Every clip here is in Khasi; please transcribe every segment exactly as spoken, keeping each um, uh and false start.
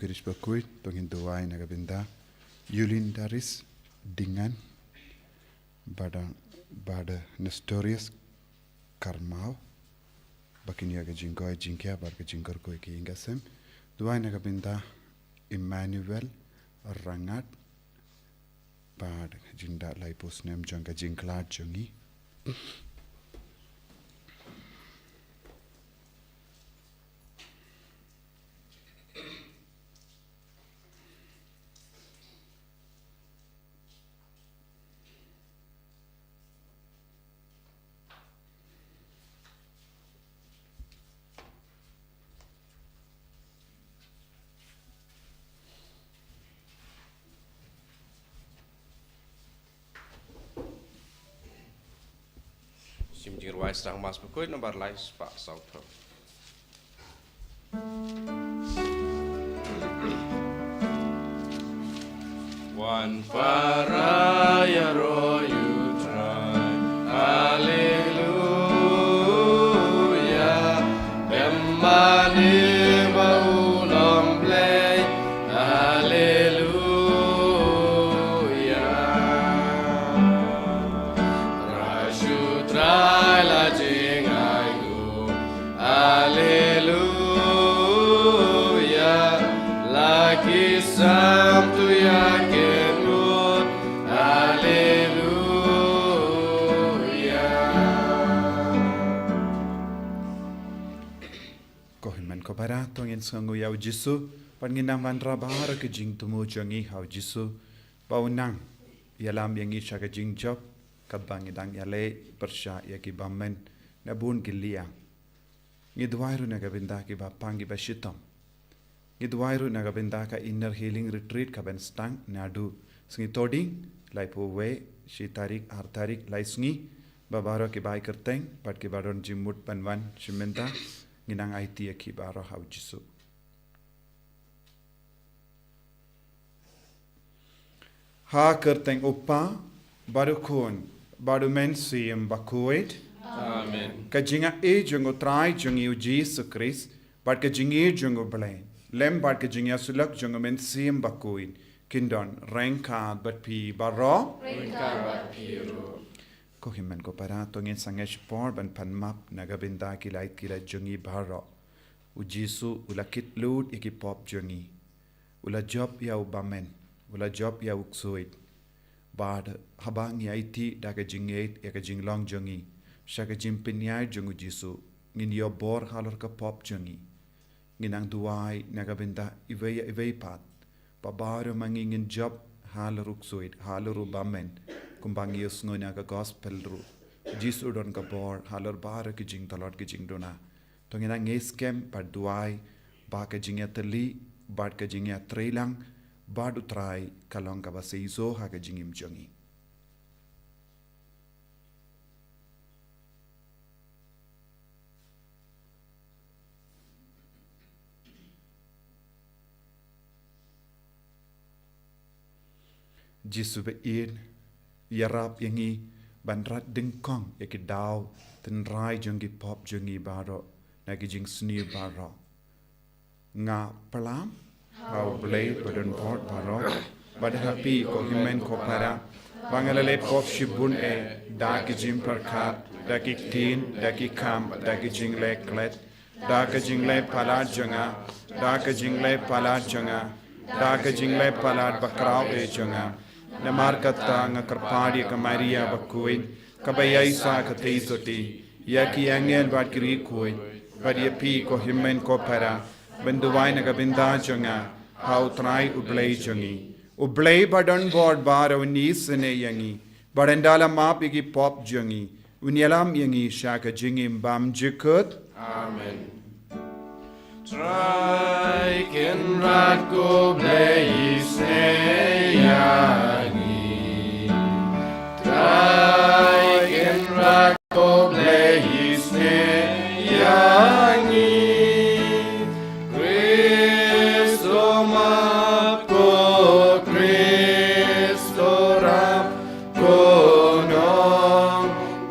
Darius Bakhuid, to ngin duwai na ka bynta Yulin Darius Dingan, bad, bad Nestorius Karmau, ba kin ïoh ka jingkhuid jingkhiah bad ka jingkyrkhu ïa ki ïing ki sem. Duwai na ka bynta Emmanuel Rangat, bad jingda laiphew snem jong ka jingkhlad jong ngi. Sim jingrwai sdang Mass Bakhuid nombar lai spah saw phew. Wan para ïaroh ïa u Trai. Haleluya. Em mane ba u long Blei. Haleluya. Ra shu Trai la jingai u. Haleluya. La ki sam tu ïa ken ut. Haleluya. Ko hynmen ko para, to ngin sngewnguh ïa u Jisu, bad ngin nang wanrah baroh ki jingthmu jong ngi ha u Jisu, ba un nang ïalam ïa ngi sha ka jingjop, katba ngi dang ïaleh pyrshah ïa ki bymmen na bun ki liang. Ngi duwai ruh na ka bynta ki bapang ki bashitom. Ngi duwai ruh na ka bynta ka Inner Healing Retreat kaban sdang naduh sngi Thohdieng, laiphew wei shi tarik, ar tarik, lai sngi, ba baroh ki bai kyrteng bad ki ba don jingmut ban wan shim bynta, ngi nang aiti ïa ki baroh ha u Jisu. Ha ka kyrteng u Kpa, bad u Khun, bad u Mynsiem Bakhuid. Amen. Ka jingïeit jong u Trai jong ngi u Jisu Khrist, bad ka jingïeit jong u Blei, lem bad ka jingïasyllok jong u Mynsiem Bakhuid, kin don ryngkat bad phi baroh. Ryngkat bad phi ruh. Ko hynmen ko para, to ngin sangeh shipor ban pan map na ka bynta ki lait ki lait jong ngi baroh. U Jisu u la kit lut ïa ki pop jong ngi. U la jop ïa u bymmen, u la jop ïa u ksuid. Bad haba ngi aiti da ka jingïeit ïa ka jinglong jong ngi sha ka jingpynïaid jong u Jisu, ngin ïoh bor halor ka pop jong ngi. Ngin nang duwai na ka bynta iwei ïa iwei pat, ba baroh ma ngi ngin jop halor u ksuid, halor u bymmen, kumba ngi ïohsngew na ka gospel ruh. U Jisu u don ka bor halor baroh ki jingtlot ki jingduna. To ngin nang ngeit skhem bad duwai ba ka jingïatylli bad ka jingïatreilang bad u Trai ka long kaba seisoh ha ka jingim jong ngi. Jisu ba ïeit, ïarap ïa ngi ban rat dyngkong ïa ki daw tynrai jong ki pop jong ngi baroh na ki jingsniew baroh. Nga pyrshang ha U Blei badonbor baroh, bad ha phi ko hynmen ko para, ba nga la leh pop shibun eh, da ki jingpyrkhat, da ki ktien, da ki kam, da ki jingleh klet, da ka jingleh palat jong nga, da ka jingleh palat jong nga, da ka jingleh palat bakhraw eh jong nga. Namar kata nga kyrpad ïa ka Maria bakhuid, kaba ïaishah katei sotti, ïa ki angel bad ki riewkhuid, bad ïa phi ko hynmen ko para, ban duwai na ka bynta jong nga ha U Trai U Blei jong ngi. U Blei badonbor baroh un isynei ïa ngi, bad un da la map ïa ki pop jong ngi, un ïalam ïa ngi sha ka jingim bymjukut. Amen. Trai Kynrad ko Blei isynei ïa ngi. Trai Kynrad ko Blei isynei ïa ngi. Khrist u map, ko Khrist u rap, ko nongpynim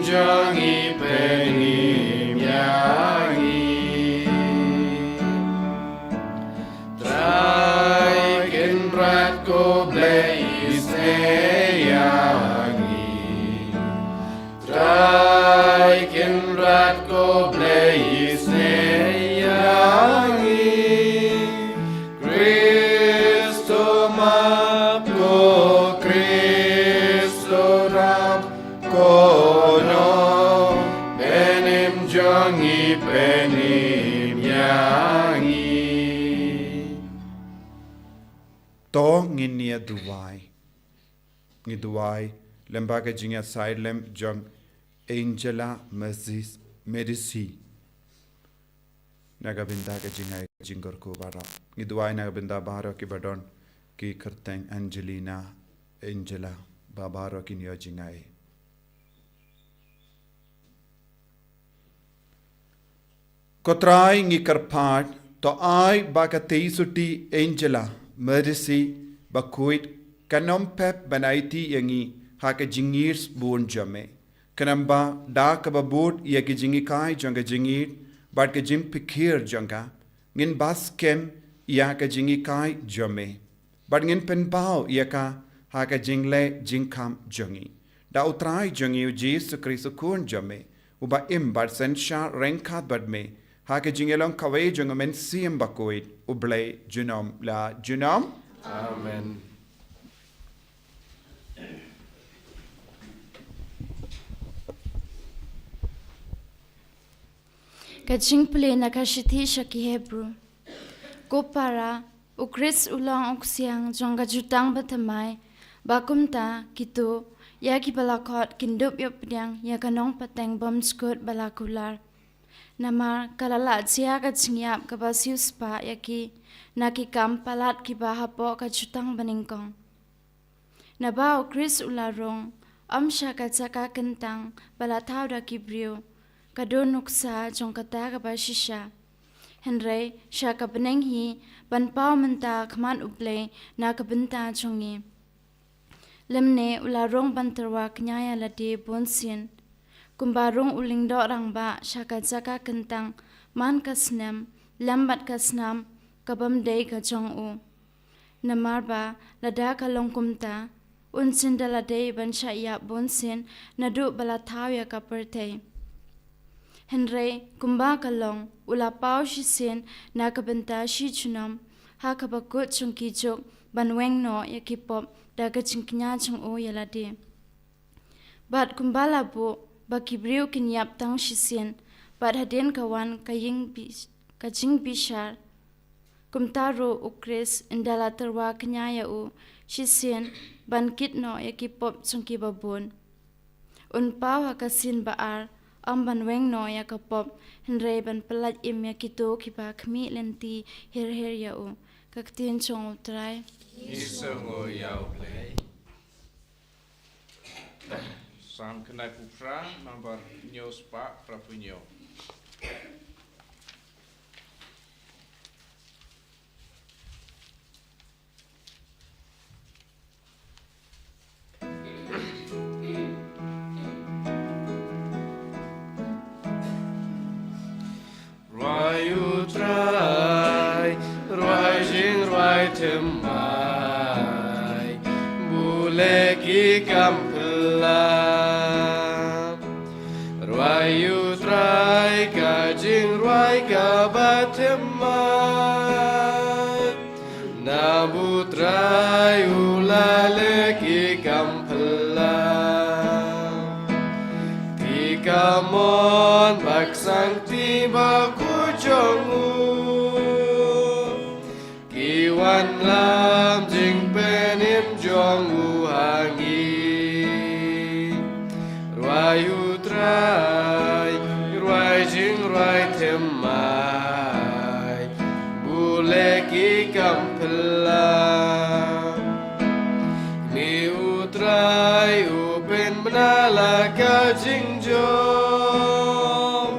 jong ngi, pynim ïa ngi. ngin ïa duwai. Ngi duwai lyngba ka jingïasaid lem jong Angela Mercy, Medici. Na ka bynta ka jingai ka jingkyrkhu baroh. Ngi duwai na ka bynta baroh kiba don ki kyrteng Angelina, Angela, ba baroh kin ïoh jingai. Ko Trai ngi kyrpad, to ai ba ka tei suti Angela Mercy bakhuid kan ym pep ban aiti ïa ngi ha ka jingïeit bun jong me. Khnang ba da kaba bud ïa ki jinghikai jong ka jingïeit bad ka jingpyrkhat jong ka, ngin bas kem ïa ka jinghikai jong me. Bad ngin pynpaw ïa ka ha ka jingleh jingkham jong ngi. Da U Trai jong ngi U Jisu Khrist U Khun jong me, uba im bad synshar ryngkat bad me ha ka jingïalong kawei jong U Mynsiem Bakhuid, U Blei junom la junom. Amen. Ka jingpule na ka shithi sha ki Hebru. Ko para, U Khrist u long u ksiang jong ka jutang bathymmai, ba kumta kito ïa kiba la khot kin dup ïoh pdiang ïa ka nongpateng bymjukut ba la kular. Namar ka la lah jia ka jingïap kaba siewspah ïa ki na ki kam palat kiba hapoh ka jutang banyngkong. Naba U Khrist u la rung, ym sha ka jaka kyntang ba la thaw da ki briew, ka don nuksa jong kata kaba shisha. Hynrei sha ka bneng hi ban paw mynta khmat U Blei na ka bynta jong ngi. Lymne u la rung ban tyrwa kñia ïa lade bunsien. Kumba rung u lyngdoh rangbah sha ka jaka kyntang man ka snem lem bad ka snam ka bym dei ka jong u. Namar ba lada ka long kumta, un sien da la dei ban shah ïap bunsien naduh ba la thaw ïa ka pyrthei. Hynrei kumba ka long, u la paw shisien na ka bynta shi junom ha kaba kut jong ki juk ban weng noh ïa ki pop da ka jingkñia jong u ïa lade. Bad kumba la buh ba ki briew kin ïap tang shisien, bad hadien ka wan ka ïing bi-, ka jingbishar, kumta ruh U Khrist ynda la tyrwa kñia ïa u shisien ban kit noh ïa ki pop jong ki babun. Un paw ha ka sien ba ar, ym ban weng noh ïa ka pop, hynrei ban pyllait im ïa kito kiba khmih lynti her her ïa u. Ka ktien jong U Trai. Ngi sngew ïa U Blei. Psalm khyndai phew phra, nambar hynñiew spah phra phew hynñiew. Rwai U Trai, rwai jingrwai thymmai, bun leh ki kam phylla. Rwai U Trai ka jingrwai kaba thymmai, namar U Trai u la leh ki kam phylla. Ki kamon bad ki sangti bakhuid jong u, ki wanlam jingpynim jong u ha ngi. Rwai U Trai, rwai jingrwai thymmai, bun leh ki kam phylla. Ni U Trai u pynbna la ka jingjop,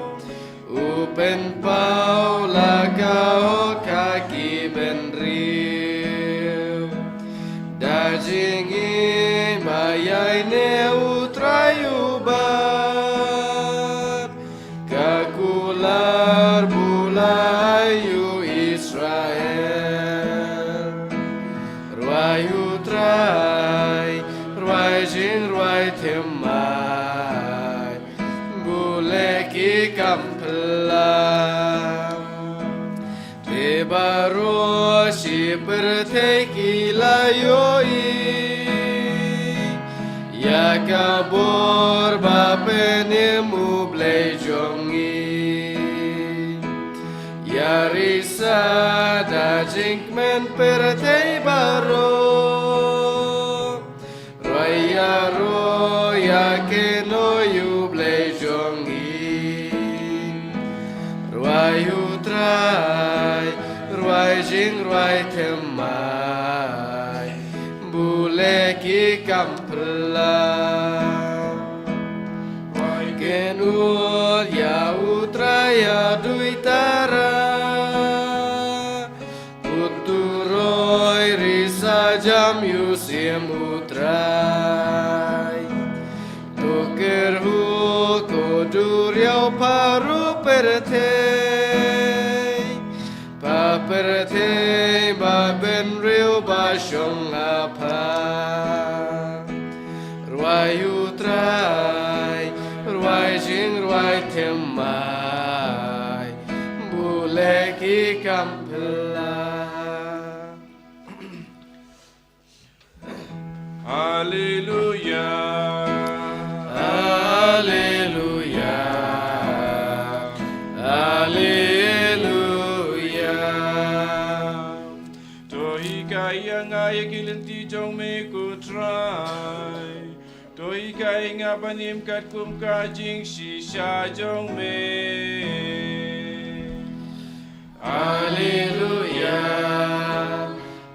u pynpaw la ka hok ha ki bynriew. Da jingim ba ïaineh U Trai u bat, ka kular bun la ïa u Israel. Rwai U Trai, rwai jingrwai thymmai, bun leh ki kam phylla. Te baroh shi pyrthei ki la ïohi ïa ka bor ba pynim U Blei jong ngi. Ïa risa da jingkmen pyrthei baroh. Ïa kynnoh ïa U Blei jong ngi. Rwai U Trai, rwai jingrwai thymmai, bun leh ki kam phylla. Rwai kynnoh ïa U Trai ïa dui tara. Utu roi risa jam ïa u Syiem U Trai. To kyrhuh ko duriaw pha ruh pyrthei. Pha pyrthei ba bynriew ba shong ha pha. Rwai U Trai, rwai jingrwai thymmai, bun leh ki kam phylla. Alleluia. Alleluia. Alleluia. To hikai ïa nga ïa ki lynti jong me ko Trai. To hikai ïa nga ban im katkum ka jingshisha jong me. Alleluia.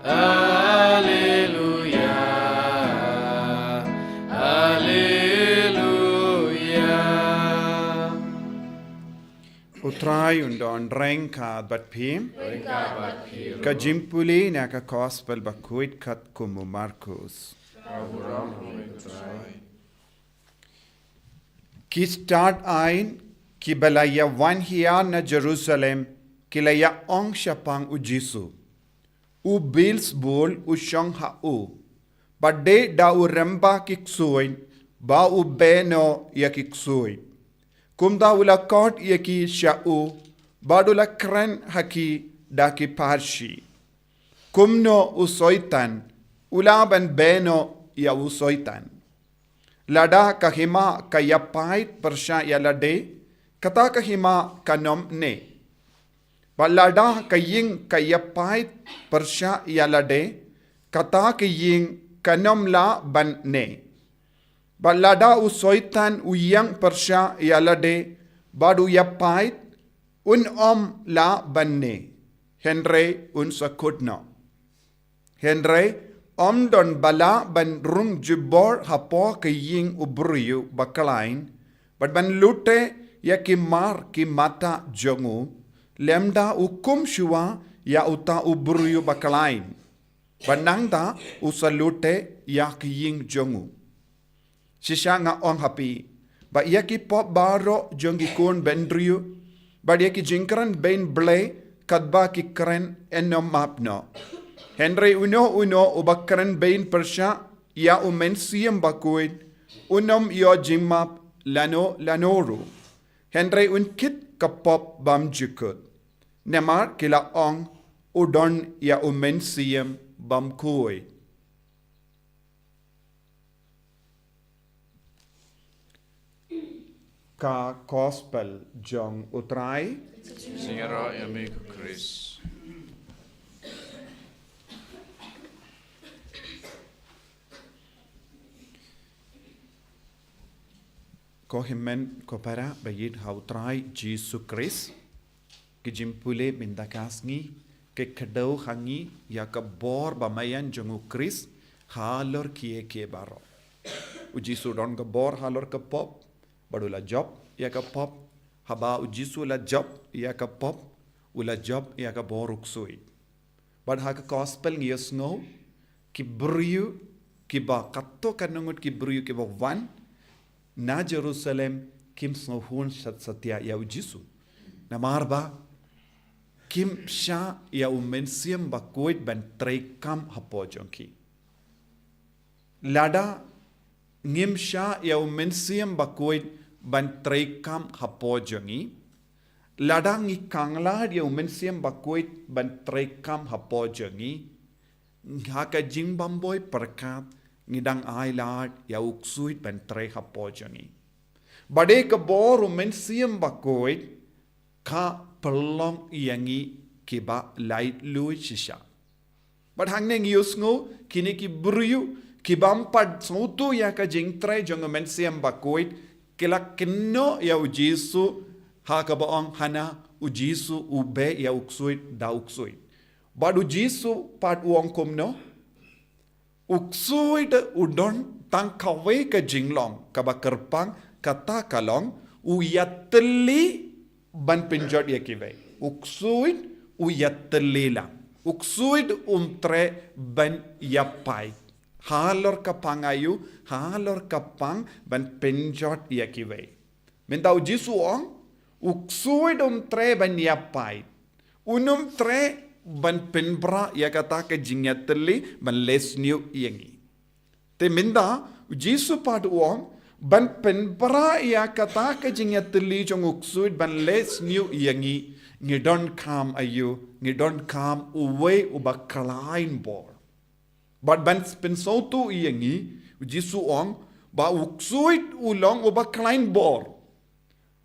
Alleluia. Alleluia. U Trai un don ryngkat bad phi. Ryngkat bad phi ruh. Ka jingpule na ka Gospel bakhuid katkum u Markus. Ka burom ïa me ko Trai. Ki stad aiñ kiba la ïa wan hiar na Jerusalem ki la ïa ong shaphang u Jisu, U Beelzebul u shong ha u, ba dei da u rymba ki ksuid ba u beh noh ïa ki ksuid. Kumta u la khot ïa ki sha u bad u la kren ha ki da ki pharshi. Kumno u Soitan u lah ban beh noh ïa u Soitan? Lada ka hima ka ïa pait pyrshah ïa lade, kata ka hima kan ym neh. Bad lada ka ïing ka ïa pait pyrshah ïa lade, kata ka ïing kan ym lah ban neh. Bad lada u Soitan u ïeng pyrshah ïa lade bad u ïa pait, un ym lah ban neh, hynrei un sa kut noh. Hynrei ym don ba lah ban rung jubor hapoh ka ïing u briew bakhlaiñ bad ban lute ïa ki mar ki mata jong u, lymda u kum shuwa ïa uta u briew bakhlaiñ, bad nangta u sa lute ïa ka ïing jong u. Shisha nga ong ha phi, ba ïa ki pop baroh jong ki khun bynriew bad ïa ki jingkren bein Blei katba ki kren yn ym map noh. Hynrei uno uno uba kren bein pyrshah ïa u Mynsiem Bakhuid un ym ïoh jingmap lano lano ruh, hynrei un kit ka pop bymjukut. Namar ki la ong, u don ïa u Mynsiem Bakhuid. Ka Gospel jong u Trai. Sngewbha ïa me ko Khrist. Ko hynmen ko para ba ïeit ha u Trai Jisu Khrist. Ki jingpule mynta ka sngi ki kdew ha ngi ïa ka bor ba maïan jong u Khrist halor kiei kiei baroh. U Jisu don ka bor halor ka pop, bad u la jop ïa ka pop. Haba u Jisu u la jop ïa ka pop, u la jop ïa ka bor u ksuid. Bad ha ka Gospel ngi ïohsngew, ki briew kiba, kato kano ngut ki briew kiba wan na Jerusalem kim sngewhun sat satia ïa u Jisu. Namar ba kim shah ïa u Mynsiem Bakhuid ban treikam hapoh jong ki. Lada ngim shah ïa u Mynsiem Bakhuid ban treikam hapoh jong ngi, lada ngi khanglad ïa u Mynsiem Bakhuid ban treikam hapoh jong ngi, ha ka jingbymhun pyrkhat ngi dang ailad ïa u ksuid ban trei hapoh jong ngi. Bad ïa ka bor u Mynsiem Bakhuid ka pynlong ïa ngi kiba laitluid shisha. Bad hangne ngi ïohsngew kine ki briew Ki bym pat sngewthuh ïa ka jingtrei jong u Mynsiem Bakhuid, ki la kynnoh ïa u Jisu, ha kaba ong hana u Jisu u beh ïa u ksuid da u ksuid. Bad u Jisu pat u ong kumno? U ksuid u don tang kawei ka jinglong, kaba kyrpang kata ka long, u ïatylli ban pynjot ïa kiwei. U ksuid u ïatylli lang. U ksuid um treh ban ïapait halor ka pang aïu, halor ka pang ban pynjot ïa kiwei. Mynta u Jisu u ong, u ksuid um treh ban ïapait. Un um treh ban pynbra ïa kata ka jingïatylli ban leh sniew ïa ngi. Te mynta u Jisu pat u ong, ban pynbra ïa kata ka jingïatylli jong u ksuid ban leh sniew ïa ngi, ngi donkam aïu, ngi donkam uwei uba khlaiñ bor. Bad ban pynsngewthuh ïa ngi, u Jisu u ong, ba u ksuid u long uba khlaiñ bor.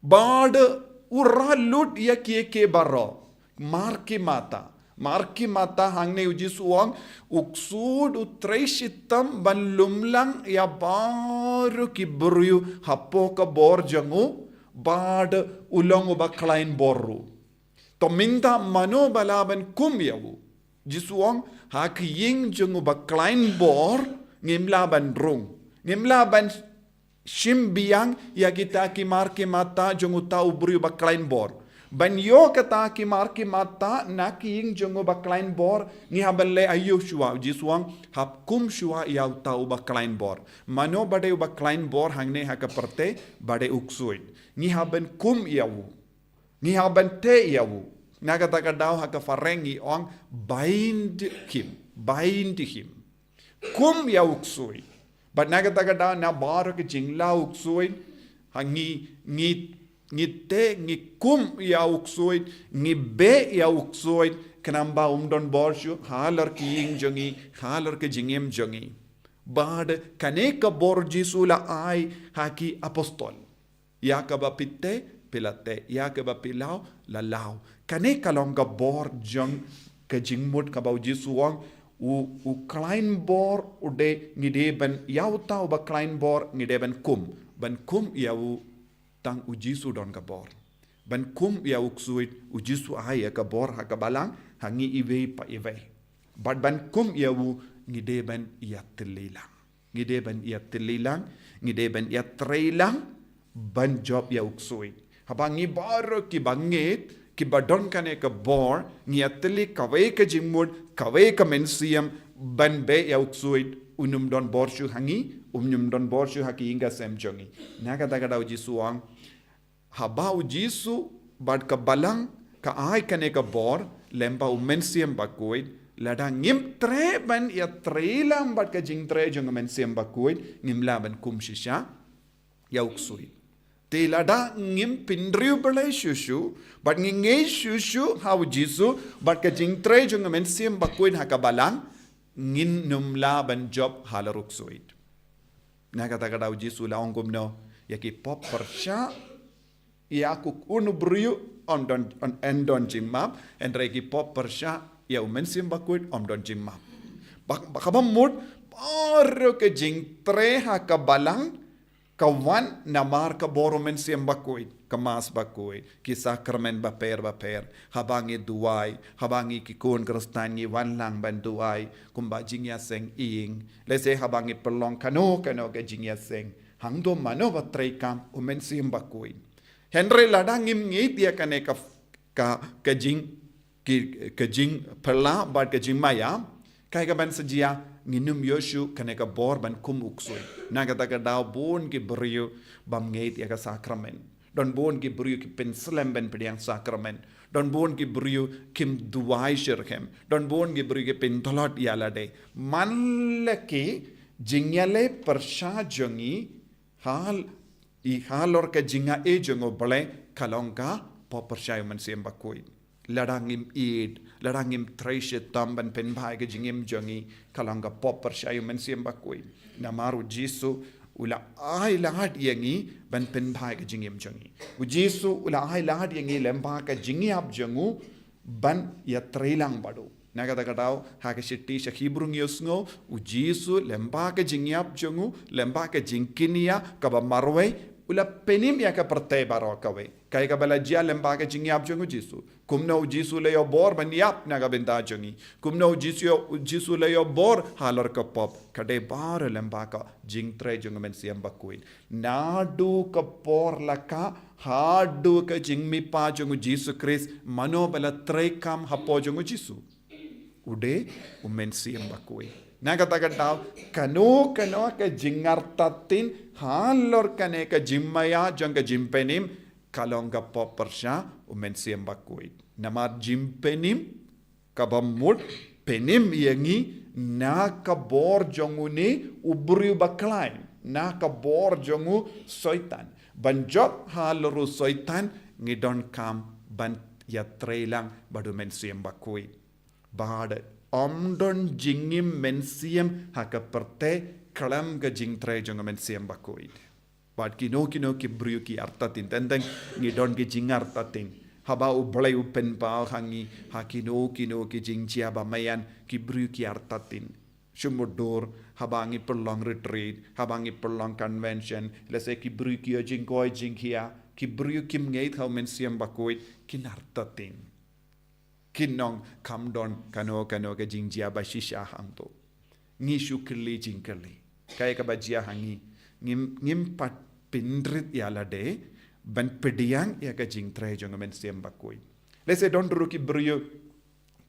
Bad u rah lut ïa kiei kiei baroh. Mar ki mata. Mar ki mata hangne u Jisu u ong, u ksuid u trei shitom ban lumlang ïa baroh ki briew hapoh ka bor jong u, bad u long uba khlaiñ bor ruh. To mynta mano ba lah ban kum ïa u? Jisu u ong, ha ka ïing jong uba khlaiñ bor, ngim lah ban rung. Ngim lah ban shim biang ïa kita ki mar ki mata jong uta u briew ba khlaiñ bor. Ban ïoh kata ki mar ki mata na ka ïing jong uba khlaiñ bor, ngi hap ban leh aïu shuwa? U Jisu u ong, hap kum shuwa ïa uta uba khlaiñ bor. Mano ba dei uba khlaiñ bor hangne ha ka pyrthei? Ba dei u ksuid. Ngi hap ban kum ïa u. Ngi hap ban teh ïa u. Na kata ka daw ha ka phareng ngi ong bind him, bind him. Kum ïa u ksuid. Bad na kata ka daw na baroh ka jinglaw u ksuid, ha ngi, ngi, ngi teh, ngi kum ïa u ksuid, ngi beh ïa u ksuid, khnang ba um don bor shuh halor ka ïing jong ngi, halor ka jingim jong ngi. Bad kane ka bor u Jisu u la ai ha ki apostol. Ïa kaba phi teh, phi la teh. Ïa kaba phi law, la law. Kane ka long ka bor jong ka jingmut kaba u Jisu u ong, u, u khlaiñ bor u dei, ngi dei ban ïa uta uba khlaiñ bor, ngi dei ban kum. Ban kum ïa u, tang u Jisu u don ka bor. Ban kum ïa u ksuid, u Jisu u ai ïa ka bor ha ka balang, ha ngi iwei pa iwei. Bad ban kum ïa u, ngi dei ban ïatylli lang. Ngi dei ban ïatylli lang, ngi dei ban ïatrei lang, ban jop ïa u ksuid. Haba ngi baroh kiba ngeit, kiba don kane ka bor, ngi ïatylli kawei ka jingmut, kawei ka mynsiem, ban beh ïa u ksuid, un ym don bor shuh ha ngi, un ym don bor shuh ha ka ïing ka sem jong ngi. Na kata ka daw u Jisu u ong, haba u Jisu bad ka balang ka ai kane ka bor, lem bad u Mynsiem Bakhuid, lada ngim treh ban ïatrei lang bad ka jingtrei jong u Mynsiem Bakhuid, ngim lah ban kum shisha ïa u ksuid. Te lada ngim pynriew Blei shuh shuh, bad ngi ngeit shuh shuh ha u Jisu, bad ka jingtrei jong u Mynsiem Bakhuid ha ka balang, ngin ym lah ban jop halor u ksuid. Na kata ka daw u Jisu u la ong kumno, ïa ki pop pyrshah, ïa u khun u briew, yn don, yn, yn don jingmap, hynrei ki pop pyrshah, ïa u Mynsiem Bakhuid, ym don jingmap. Bad, bad kaba mut, baroh ka jingtrei ha ka balang, ka wan namar ka bor u Mynsiem Bakhuid, ka Mass Bakhuid, ki sakramen bapher bapher, haba ngi duwai, haba ngi ki khun Khristan ngi wan lang ban duwai, kumba jingïaseng ïing, lehse haba ngi pynlong kano kano ka jingïaseng, hangto mano ba treikam? U Mynsiem Bakhuid. Hynrei lada ngim ngeit ïa kane ka, ka, ka jing, ki, ka jingphylla bad ka jingmaïa, kaei kaban sa jia? Ngin ym ïoh shuh kane ka bor ban kum u ksuid. Na kata ka daw bun ki briew bym ngeit ïa ka sakramen. Don bun ki briew ki pynslem ban pdiang sakramen. Don bun ki briew kim duwai shitrhem. Don bun ki briew ki pyntlot ïa lade. Man la ki jingïaleh pyrshah jong ngi, hal, i halor ka jingaiei jong u Blei, ka long ka pop pyrshah ïa u Mynsiem Bakhuid. Lada ngim ïeit, lada ngim trei shitom ban pynbha ïa ka jingim jong ngi, ka long ka pop pyrshah ïa u Mynsiem Bakhuid. Namar u Jisu u la ailad ïa ngi ban pynbha ïa ka jingim jong ngi. U Jisu u la ailad ïa ngi lem bad ka jingïap jong u ban ïatrei lang bad u. Na kata ka daw, ha ka shithi sha Hebru ngi ïohsngew, u Jisu, lyngba ka jingïap jong u, lyngba ka jingkñia kaba marwei, u la pynim ïa ka pyrthei baroh kawei. Kaei kaba la jia lyngba ka jingïap jong u Jisu? Kumno u Jisu la ïoh bor ban ïap na ka bynta jong ngi? Kumno u Jisu, u Jisu la ïoh bor halor ka pop? Ka dei baroh lyngba ka jingtrei jong u Mynsiem Bakhuid. Naduh ka por la kah haduh ka jingmihpat jong u Jisu Khrist, mano ba la treikam hapoh jong u Jisu? U dei u Mynsiem Bakhuid. Na kata ka daw, kano kano ka jingartatien halor kane ka jingmaïa jong ka jingpynim, ka long ka pop pyrshah u Mynsiem Bakhuid. Namar jingpynim kaba mut pynim ïa ngi na ka bor jong une u briew bakhlaiñ, na ka bor jong u Soitan. Ban jop halor u Soitan, ngi donkam ban ïatrei lang bad u Mynsiem Bakhuid. Bad ym don jingim mynsiem ha ka pyrthei khlem ka jingtrei jong u Mynsiem Bakhuid. Bad kino kino ki briew ki artatien, teng teng ngi don ki jingartatien. Haba U Blei u pynpaw ha ngi ha kino kino ki jingjia ba maïan, ki briew ki artatien. Shu mutdur, haba ngi pynlong retreat, haba ngi pynlong convention, lehse ki briew ki ïoh jingkoit jingkhiah, ki briew kim ngeit ha u Mynsiem Bakhuid, kin artatien. Kin ong kam don kano kano ka jingjia ba shisha hangto. Ngi shu kylli jingkylli. Kaei kaba jia ha ngi? Ngim, ngim pat pynrit ïa lade ban pdiang ïa ka jingtrei jong u Mynsiem Bakhuid. Lehse don ruh ki briew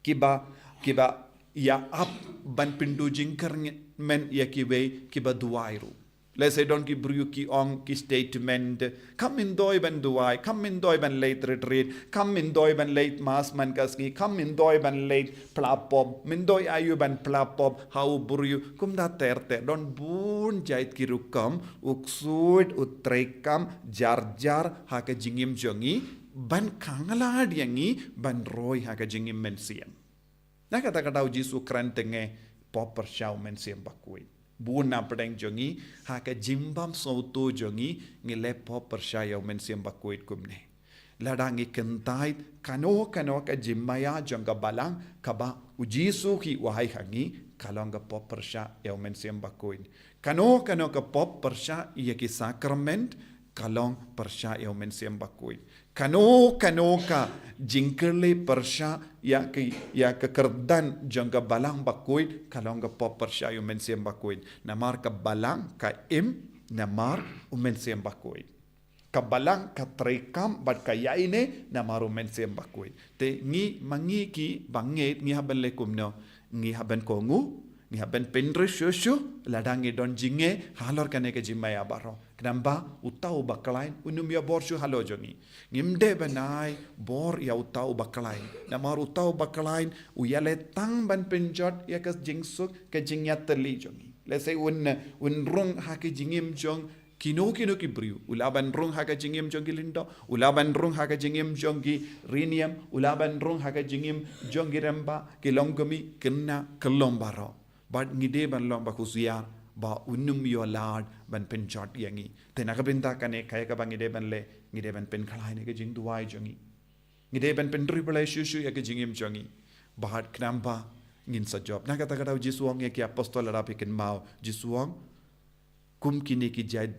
kiba, kiba ïa ap ban pynduh jingkyrmen ïa kiwei kiba duwai ruh. Lehse don ki briew ki ong ki statement, kam myntoi ban duwai, kam myntoi ban leit retreat, kam myntoi ban leit mass man ka sngi, kam myntoi ban leit pla pop, myntoi aïu ban pla pop ha u briew. Kumta ter ter, don bun jait ki rukom u ksuid u treikam jar jar ha ka jingim jong ngi, ban khanglad ïa ngi ban roi ha ka jingim mynsiem. Na kata ka daw u Jisu u kren tang ïa pop pyrshah u Mynsiem Bakhuid. Bun na pdeng jong ngi, ha ka jingbym sngewthuh jong ngi, ngi leh pop pyrshah ïa u Mynsiem Bakhuid kumne. Lada ngi kyntait kano kano ka jingmaïa jong ka balang kaba u Jisu hi u ai ha ngi, ka long ka pop pyrshah ïa u Mynsiem Bakhuid. Kano kano ka pop pyrshah ïa ki sakrament, ka long pyrshah ïa u Mynsiem Bakhuid. Kano kano ka jingkylli pyrshah ïa ki, ïa ka kyrdan jong ka balang bakhuid, ka long ka pop pyrshah ïa u Mynsiem Bakhuid. Namar ka balang ka im namar u Mynsiem Bakhuid. Ka balang ka treikam bad ka ïaineh namar u Mynsiem Bakhuid. Te ngi ma ngi kiba ngeit ngi hap ban leh kumno? Ngi hap ban kohnguh, ngi hap ban pynrit shuh shuh lada ngi don jingeh halor kane ka jingmaïa baroh. Khnang ba uta u bakhlaiñ un ym ïoh bor shuh halor jong ngi. Ngim dei ban ai bor ïa uta u bakhlaiñ. Namar uta u bakhlaiñ u ïaleh tang ban pynjot ïa ka jingsuk ka jingïatylli jong ngi. Lehse un, un rung ha ka jingim jong kino kino ki briew. U lah ban rung ha ka jingim jong ki lyngdoh, u lah ban rung ha ka jingim jong ki riewniam, u lah ban rung ha ka jingim jong ki rangbah, ki longkmie, khynnah, kyllon baroh. Bad ngi dei ban long ba khusiar ba un ym ïoh lad ban pynjot ïa ngi. Te na ka bynta kane kaei kaba ngi dei ban leh, ngi dei ban pynkhlaiñ ïa ka jingduwai jong ngi. Ngi dei ban pynrit Blei shuh shuh ïa ka jingim jong ngi. Bad khnang ba ngin sa jop. Na kata ka daw u Jisu u ong ïa ki apostol, lada phi kynmaw, u Jisu u ong, kum kine ki jait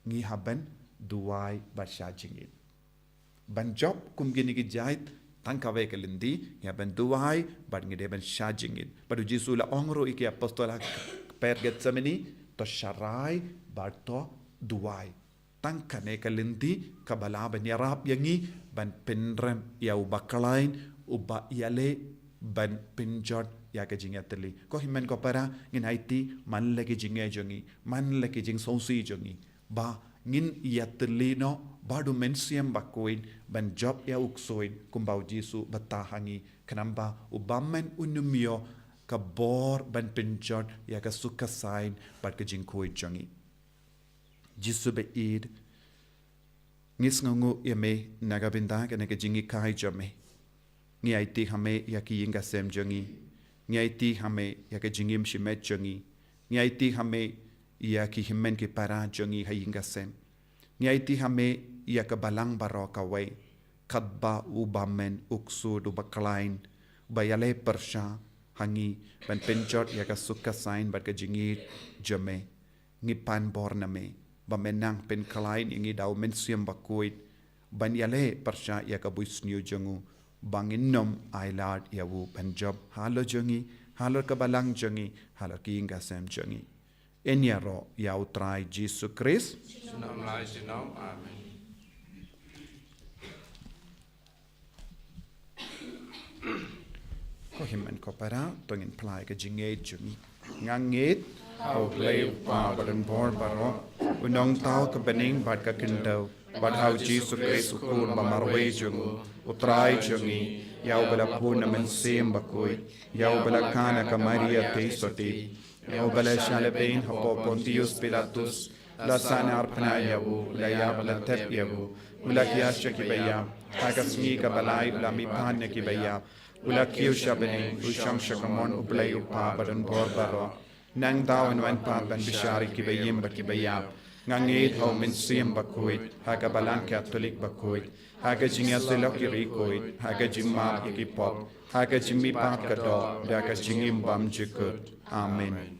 ngi hap ban duwai bad shah jingit. Ban jop kum kine ki jait tang kawei ka lynti, ngi hap ban duwai bad ngi dei ban shah jingit. Bad u Jisu u la ong ruh ïa ki apostol ha kper Gethsemane, to sharai bad to duwai. Tang kane ka lynti kaba lah ban ïarap ïa ngi ban pynrem ïa u bakhlaiñ uba ïaleh ban pynjot ïa ka jingïatylli. Ko hynmen ko para, ngin aiti man la ki jingeh jong ngi, man la ki jingsngewsih jong ngi, ba ngin ïatylli noh bad u Mynsiem Bakhuid ban jop ïa u ksuid kumba u Jisu u batai ha ngi, khnang ba u bymman un ym ïoh ka bor ban pynjot ïa ka suk ka saiñ bad ka jingkhuid jong ngi. Jisu ba ïeit, ngi sngewnguh ïa me na ka bynta kane ka jinghikai jong me. Ngi aiti ha me ïa ki ïing ki sem jong ngi. Ngi aiti ha me ïa ka jingim shimet jong ngi. Ngi aiti ha me ïa ki hynmen ki para jong ngi ha ïing ki sem. Ngi aiti ha me ïa ka balang baroh kawei, katba u bymman, u ksuid, u bakhlaiñ, ba ïaleh pyrshah ha ngi ban pynjot ïa ka suk ka saiñ bad ka jingïeit jong me. Ngi pan bor na me ba men nang pynkhlaiñ ïa ngi da u Mynsiem Bakhuid ban ïaleh pyrshah ïa ka buit sniew jong u, ba ngin nym ailad ïa u ban jop halor jong ngi, halor ka balang jong ngi, halor ki ïing ka sem jong ngi. Yn ïaroh ïa U Trai Jisu Khrist. Junom la junom. Amen. Ko hynmen ko para, to ngin phla ïa ka jingngeit jong ngi. Nga ngeit ha U Blei U Kpa badonbor baroh, u nongthaw ka bneng bad ka khyndew, bad ha U Jisu Khrist u Khun ba marwei jong u, U Trai jong ngi, ïa uba la bun na Mynsiem Bakhuid, ïa uba la kha na ka Maria Theisotti, ïa uba la shah lehbeiñ hapoh Pontius Pilatus, la sahnarphna ïa u, la ïap, la thep ïa u, u la hiar sha kiba ïap, ha ka sngi kaba lai u la mihpat na kiba ïap, u la kiew sha bneng, u shong sha kamon U Blei U Kpa badonbor baroh. Nangta un wan pat ban bishar ïa kiba im bad kiba ïap. Nga ngeit ha U Mynsiem Bakhuid, ha ka Balang Katholik bakhuid, ha ka jingïasyllok ki riewkhuid, ha ka jingmap ïa ki pop, ha ka jingmihpat ka doh, da ka jingim bymjukut. Amen.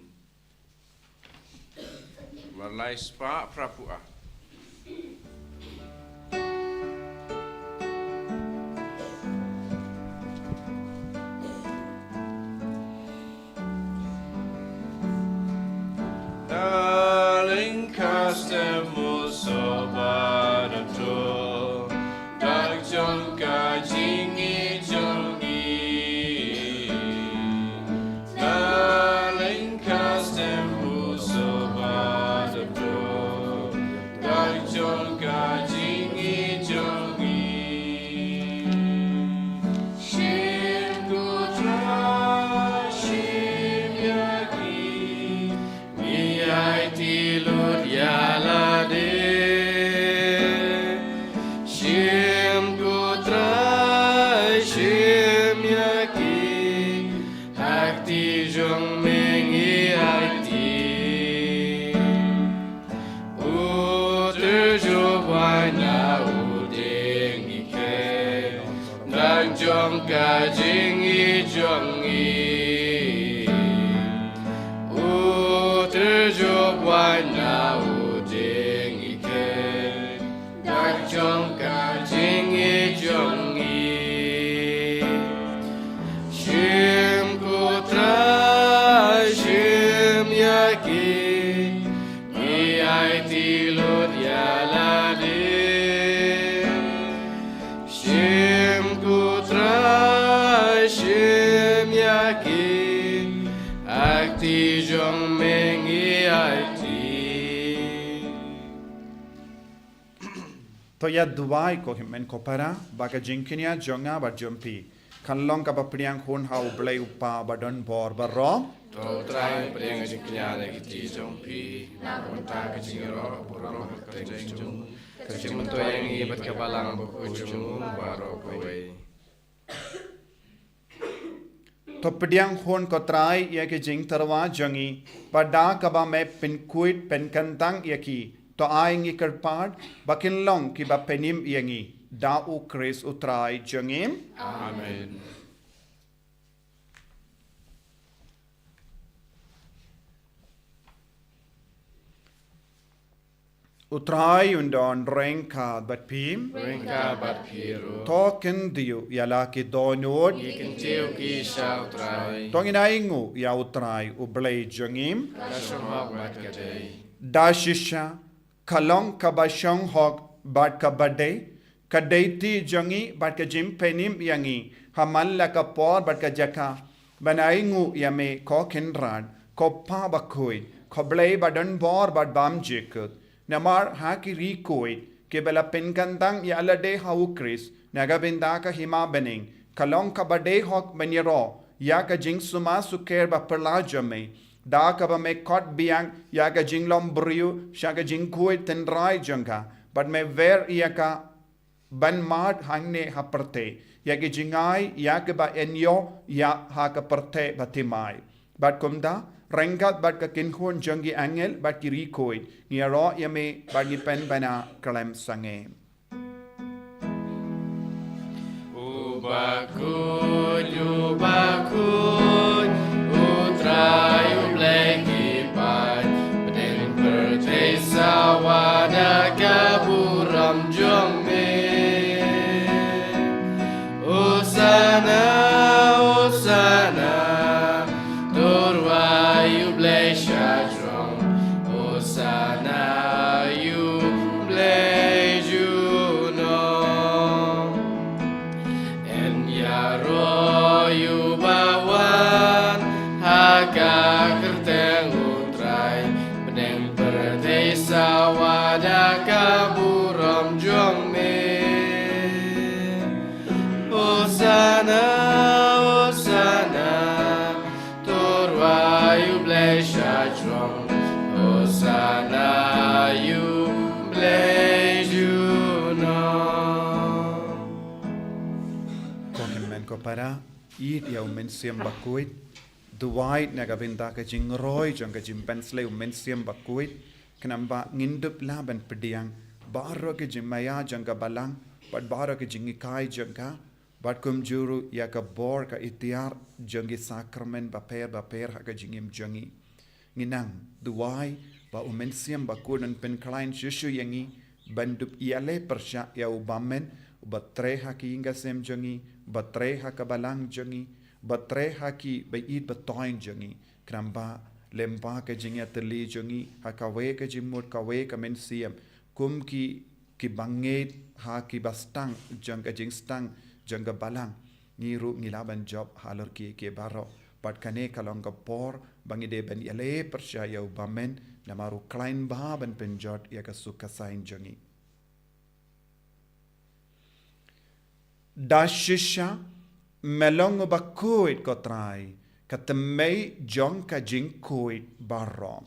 War lai spah phra phew ar. Darling, cast them also by the door. Dak jong ka jingïeit jong ngi. Darling, cast them also by the door. Dak jong ka jingïeit jong ngi. Shim ko Trai, shim ïa ki. Ngi aiti lut ïa lade. Shim ko Trai, shim ïa ki. Ha kti jong me ngi aiti. U tyrjuh bad na u dieng ngi kheiñ. Dak jong ka jingïeit jong ngi. U tyrjuh bad na u dieng ngi kheiñ. Dak jong ka jingïeit jong ngi. Shim ko Trai, shim ïa ki. Ngi aiti lut ïa lade. Shim ko Trai, shim ïa ki. Ha kti jong me ngi aiti. To ïa duwai ko hynmen ko para, ba ka jingkñia jong nga bad jong phi kan long kaba pdiang hun ha U Blei U Kpa badonbor baroh. To U Trai pdiang ka jingkñia na ka kti jong phi. Na ka bynta ka jingïaroh burom ha ka kyrteng jong u, ka jingmyntoi ïa ngi bad ka Balang Bakhuid jong u baroh kawei. To pdiang hun ko Trai ïa ki jingtyrwa jong ngi, bad da kaba me pynkhuid pynkyntang ïa ki, to ai ngi kyrpad ba kin long kiba pynim ïa ngi, da U Khrist U Trai jong ngi. Amen. U Trai un don ryngkat bad phi. Ryngkat bad phi ruh. To kyntiew ïa la ki dohnud. Ngi kyntiew ki sha U Trai. To ngin ainguh ïa U Trai U Blei jong ngi. Ka shong hok bad ka dei. Da shisha ka long kaba shong hok bad kaba dei ka dei kti jong ngi bad ka jingpynim ïa ngi ha man la ka por bad ka jaka, ban ainguh ïa me ko Kynrad, ko Pa Bakhuid, ko Blei badonbor bad bymjukut. Namar ha ki riewkhuid kiba la pynkyntang ïa lade ha U Khrist na ka bynta ka hima bneng, ka long kaba dei hok ban ïaroh ïa ka jingsumar sukher baphylla jong me, da kaba me khot biang ïa ka jinglong briew sha ka jingkhuid tynrai jong ka, bad me wer ïa ka ban mad hangne ha pyrthei ïa ki jingai ïa kiba yn ïoh ïa ha ka pyrthei bathymmai. Bad kumta, ryngkat bad ka kynhun jong ki angel bad ki riewkhuid, ngi ïaroh ïa me bad ngi pynbna khlem sangeh. U Bakhuid, U Bakhuid, U Trai U Blei ki paid, pdeng pyrthei sawa da ka burom jong me. Hosana, Hosana, to rwai U Blei shajrong. Hosana ïa U Blei junom. Yn ïaroh uba wan ha ka kyrteng U Trai, pdeng pyrthei sawa da ka burom jong me. Hosana, Hosana, to rwai U Blei shajrong. Hosana ïa U Blei junom. Ko hynmen ko para, ïeit ïa U Mynsiem Bakhuid, duwai na ka bynta ka jingroi jong ka jingpynsleh U Mynsiem Bakhuid, khnang ba ngin dup lah ban pdiang baroh ka jingmaïa jong ka Balang, bad baroh ka jinghikai jong ka, bad kumjuh ruh ïa ka bor ka iktiar jong ki sakramen bapher bapher ha ka jingim jong ngi. Ngi nang duwai ba U Mynsiem Bakhuid un pynkhlaiñ shuh shuh ïa ngi ban dup ïaleh pyrshah ïa U Bymman, uba trei ha ki ïing ki sem jong ngi, uba trei ha ka Balang jong ngi, uba trei ha ki ba ïeit ba toiñ jong ngi, khnang ba lem bad ka jingïatylli jong ngi ha kawei ka jingmut, kawei ka mynsiem, kum ki, kiba ngeit ha kiba sdang jong ka jingstad jong ka Balang, ngi ruh ngi lah ban jop halor ki, ki baroh. Bad kane ka long ka por ba ngi dei ban ïaleh pyrshah ïa U Bymman, namar u khlaiñ bha ban pynjot ïa ka suk ka saiñ jong ngi. Da shisha, me long uba khuid, ko Trai, ka tymmen jong ka jingkhuid baroh.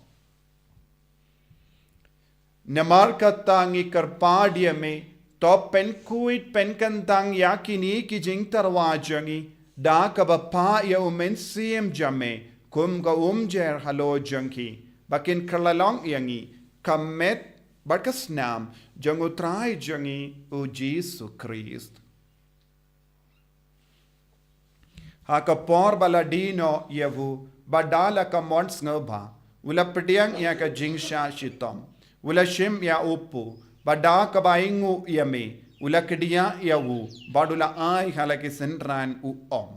Namar kata ngi kyrpad ïa me, to pynkhuid pynkyntang ïa kine ki jingtyrwa jong ngi, da kaba phah ïa U Mynsiem jong me kum ka umjer halor jong ki, ba kin kylla long ïa ngi ka met bad ka snam jong U Trai jong ngi U Jisu Khrist. Ha ka por ba la die noh ïa u, bad da la ka mon sngewbha, u la pdiang ïa ka jingshah shitom, u la shim ïa u pu, bad da kaba ainguh ïa me, u la kdiah ïa u, bad u la ai ha la ki synran, u ong: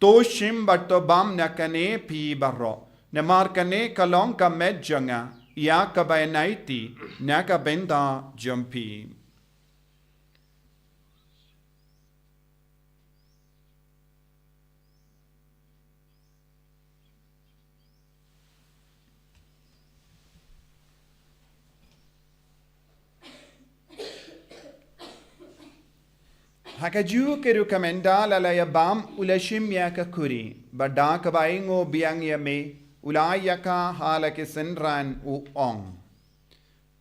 To shim bad to bam na kane phi baroh, namar kane ka long ka met jong nga, ïa kaba yn aiti na ka bynta jong phi. Ha kajuh ka rukom, ynda la la ïa bam, u la shim ïa ka khuri, bad da kaba ainguh biang ïa me, u la ai ïa ka ha la ki synran, u ong: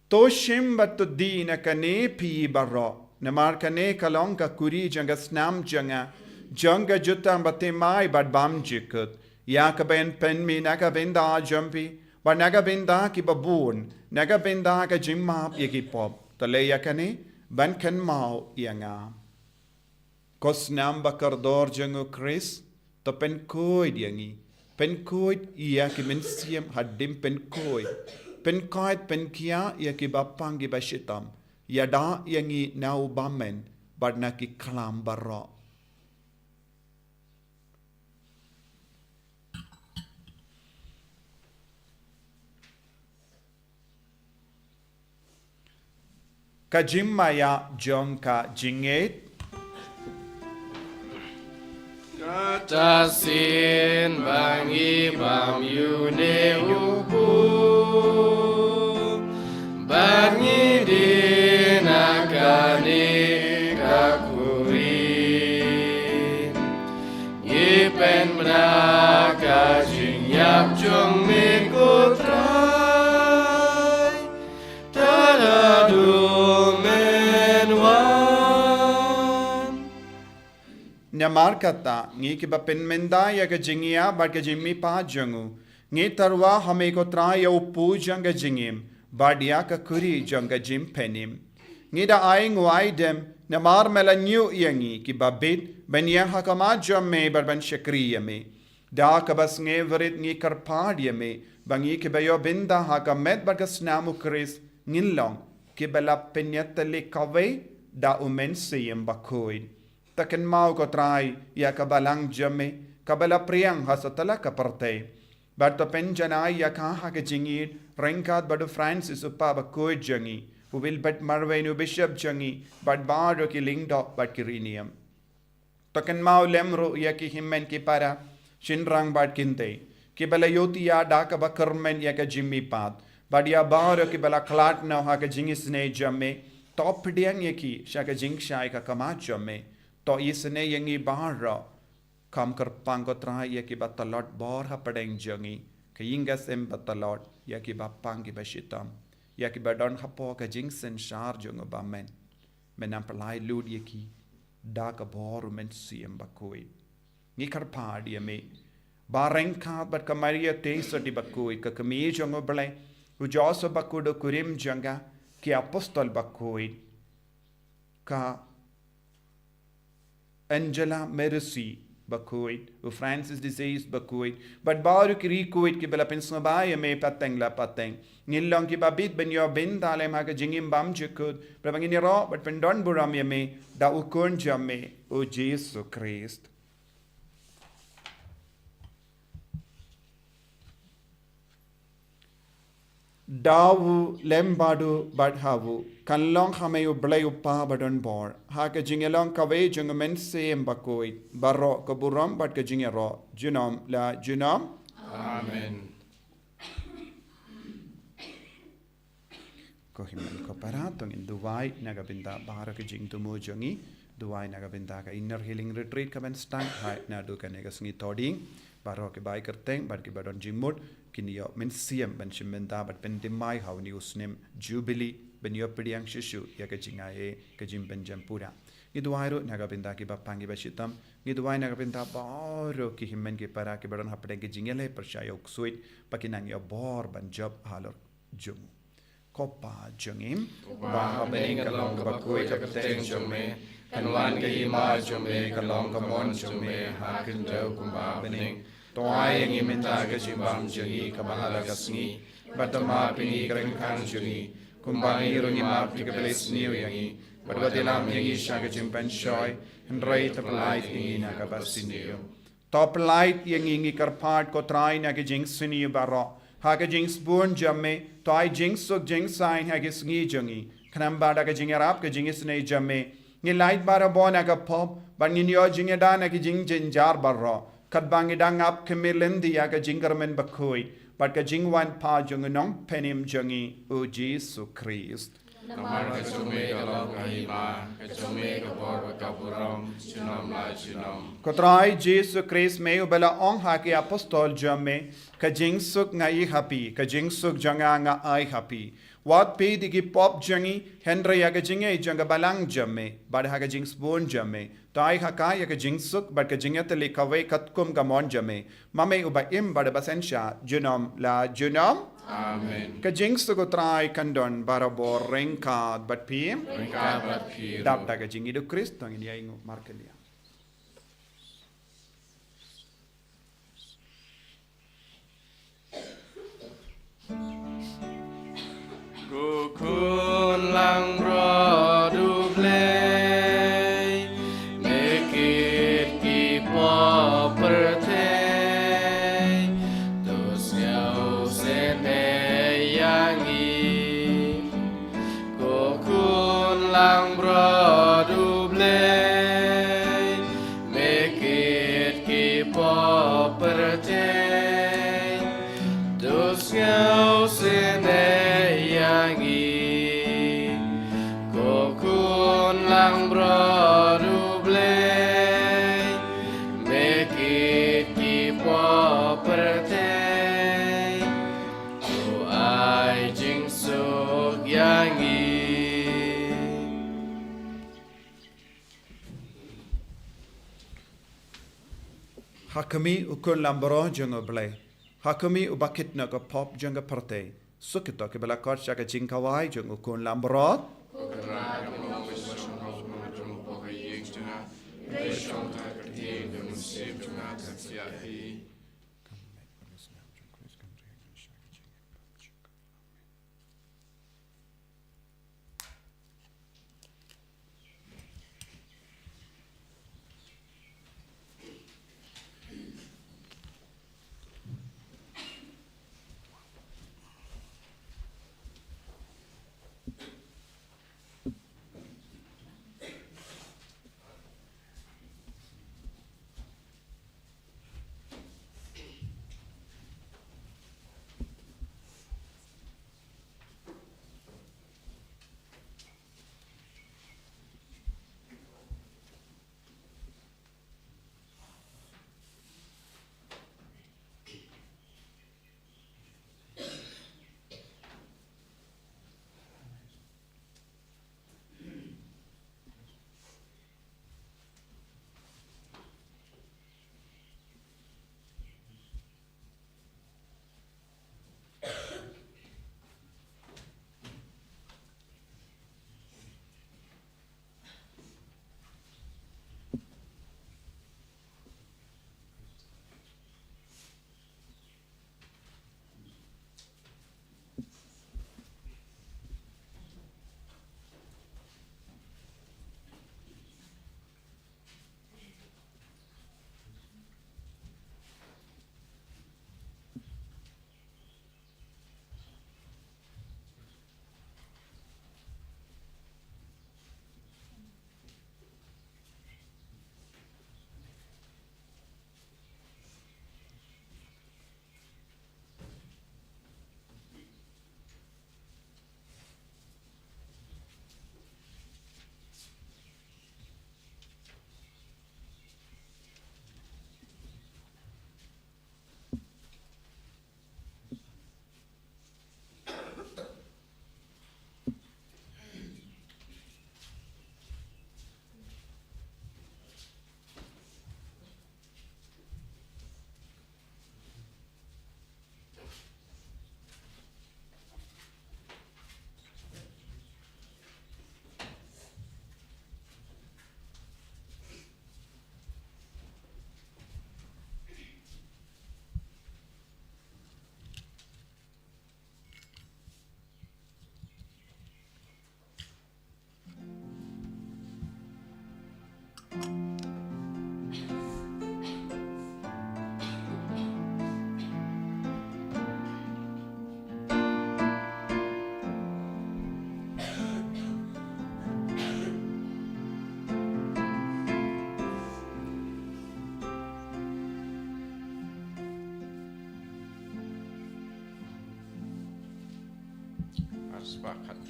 To shim bad to die na kane phi baroh, namar kane ka long ka khuri jong ka snam jong nga, jong ka jutang bathymmai bad bymjukut, ïa kaba yn pynmih na ka bynta jong phi, bad na ka bynta kiba bun, na ka bynta ka jingmap ïa ki pop. To leh ïa kane ban kynmaw ïa nga. Ko snam ba kordor jong U Khrist, to pynkhuid ïa ngi, pynkhuid ïa ki mynsiem hadien pynkhuid, pynkhuid pynkhiah ïa kiba pang kiba shitom, ïada ïa ngi na u bymman bad na ki khlam baroh. Ka jingmaïa jong ka jingngeit. Kata shisien ba ngi bam ïa une u pu, bad ngi die na kane ka khuri, ngi pynbna ka jingïap jong me, ko Trai, tad haduh men wan. Namar kata, ngi kiba pynmynta ïa ka jingïap bad ka jingmihpat jong u, ngi tyrwa ha me, ko Trai, ïa u pu jong ka jingim, bad ïa ka khuri jong ka jingpynim. Ngi da ai nguai dem, namar me la ñiuh ïa ngi ki ba bit, ban ïeng ha khmat jong me bad ban shakri ïa me. Da kaba sngewrit ngi kyrpad ïa me, ba ngi kiba ïoh bynta ha ka met bad ka snam u Khrist, ngin long kiba la pynïatylli kawei da u Mynsiem Bakhuid. To kynmaw ko Trai ïa ka balang jong me, kaba la phriang ha satlak ka pyrthei. Bad to pynjanai ïa ka ha ka jingïeit, ryngkat bad u Francis u Papa bakhuid jong ngi, u Wilbert Marwein u Bishop jong ngi, bad baroh ki lyngdoh bad ki riewniam. To kynmaw lem ruh ïa ki hynmen ki para, shynrang bad kynthei, kiba la ïohthiah da kaba kyrmen ïa ka jingmihpat, bad ïa baroh kiba la khlad noh ha ka jingisynei jong me, to pdiang ïa ki sha ka jingshai ka khmat jong me. To isynei ïa ngi baroh, kham kyrpang ko Trai ïa kiba tlot bor hapdeng jong ngi, ka ïing ka sem ba tlot, ïa kiba pang kiba shitom, ïa kiba don hapoh ka jingsynshar jong u bymman. Men nang pyllait lut ïa ki da ka bor u Mynsiem Bakhuid. Ngi kyrpad ïa me, ba ryngkat bad ka Maria Theisotti bakhuid, ka kmie jong u Blei, u Joseph bakhuid u kurim jong ka, ki apostol bakhuid, ka Angela Mercy bakhuid, u Francis de Sales bakhuid, bad baroh ki riewkhuid kiba la pynsngewbha ïa me pateng la pateng. Ngin long kiba bit ban ïoh bynta lem ha ka jingim bymjukut, bad ba ngin ïaroh bad pyndonburom ïa me da u Khun jong me, u Jisu Khrist. Da u lem bad u bad ha u, kan long ha me u Blei u Kpa badonbor, ha ka jingïalong kawei jong u Mynsiem Bakhuid, baroh ka burom bad ka jingïaroh, junom la junom. Amen. Ko hynmen ko para, to ngin duwai na ka bynta baroh ka jingthmu jong ngi, duwai na ka bynta ka Inner Healing Retreat kaban sdang, ha naduh kane ka sngi Thohdieng, baroh ki bai kyrteng bad kiba don jingmut, kin ïoh mynsiem ban shim bynta bad pynthymmai ha une u snem Jubilee, ban ïoh pdiang shuh shuh ïa ka jingai, ka jingpynjempura. Ngi duwai ruh na ka bynta kiba pang kiba shitom, ngi duwai na ka bynta baroh ki hynmen ki para kiba don hapdeng ka jingïaleh pyrshah ïa u ksuid, ba kin nang ïoh bor ban jop halor jong u. Ko Pa jong ngi, uba ha bneng, kan long kaba khuid ka kyrteng jong me, kan wan ka hima jong me, kan long ka mon jong me ha khyndew kumba ha bneng. To ai ïa ngi mynta ka jingbam jong ngi kaba ha la ka sngi, bad to map ïa ngi ki ryngkang jong ngi, kumba ngi ruh ngi map ïa kiba leh sniew ïa ngi, bad wat ïalam ïa ngi sha ka jingpynshoi, hynrei to pyllait ïa ngi na kaba sniew. To pyllait ïa ngi, ngi kyrpad ko Trai, na ka jingsniew baroh, ha ka jingsbun jong me, to ai jingsuk jingsaiñ ha ki sngi jong ngi, khnang ba da ka jingïarap ka jingisynei jong me, ngin lait barabor na ka pop, bad ngin ïoh jingïada na ki jingjynjar baroh, katba ngi dang ap khmih lynti ïa ka jingkyrmen bakhuid bad ka jingwan pat jong u Nongpynim jong ngi, u Jisu Khrist. Namar ka jong me ka long ka hima, ka jong me ka bor bad ka burom, junom la junom. Ko Trai Jisu Khrist, me uba la ong ha ki apostol jong me, ka jingsuk nga ai ha phi, ka jingsuk jong nga nga ai ha phi. Wat peit ïa ki pop jong ngi, hynrei ïa ka jingïeit jong ka balang jong me, bad ha ka jingsbun jong me, to ai ha ka ïa ka jingsuk bad ka jingïatylli kawei katkum ka mon jong me, ma me uba im bad uba synshar, junom la junom. Amen. Ka jingsuk u Trai kan don barabor ryngkat bad phi. Ryngkat bad phi ruh. Dap da ka jingïeit u Khrist, to ngin ïainguh markylliang. Ko Khun langbrot U Blei, me kit ki pop pyrthei, to sngewsynei ïa ngi. Ko Khun langbrot U Blei, me kit ki pop pyrthei, to sngewsynei ïa ngi. Ko Khun langbrot U Blei, me kit ki pop pyrthei, to ai jingsuk ïa ngi. Ha khmih u Khun langbrot jong U Blei, ha khmih uba kit noh ka pop jong ka pyrthei, suk ïa kito kiba la khot sha ka jingkhawai jong u Khun langbrot. Trai, ka long ba shong hok na ka jong u Baha ïing jong nga. Dei shong ta ka ïing da mynsiem jong nga ka sia hi. Ar spah khat.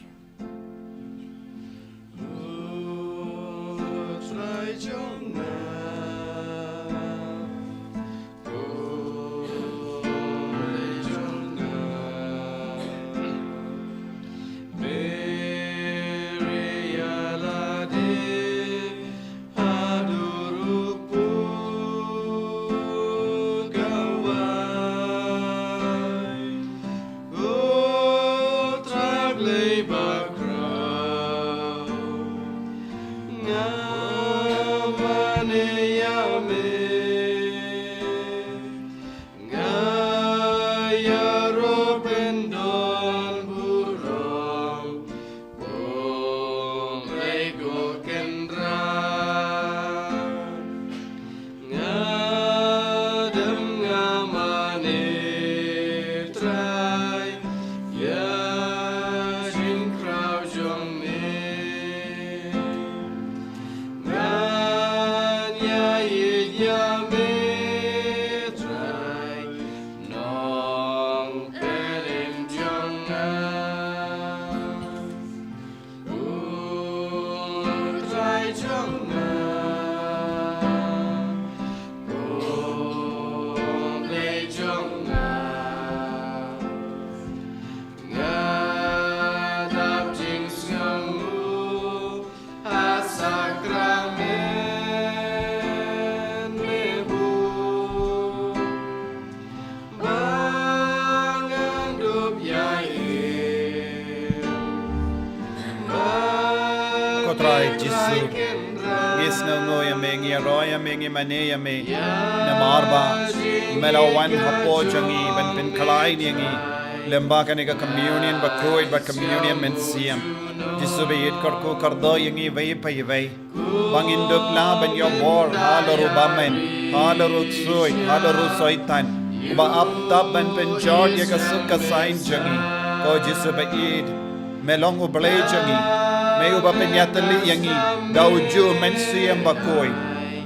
Nga ïaroh ban don burom kum Blei Kynrad. Nga dem nga mane Trai ïa jingkraw jong me. Ngan ïaieit ïa me Trai, Nongpynim jong nga. U Trai jong nga, U Blei jong nga. Nga dap jingsngewnguh ha sakramen me buh, ba ngan dup ïa i, ba Trai Jisu, ngi sngewnguh ïa me, ngi ïaroh ïa me, ngi mane ïa me. Namar ba me la wan hapoh jong ngi ban pynkhlaiñ ïa ngi. Lem bad kane ka communion bakhuid bad communion mynsiem. Jisu ba ïeit, kyrkhu kyrdoh ïa ngi iwei pa iwei ba ngin dup lah ban ïoh bor halor u bymman, halor u ksuid, halor u soitan uba ap tap ban pynjot ïa ka suk ka saiñ jong ngi. Ko Jisu ba ïeit, me long U Blei jong ngi. Me uba pynïatylli ïa ngi da ujuh u Mynsiem Bakhuid.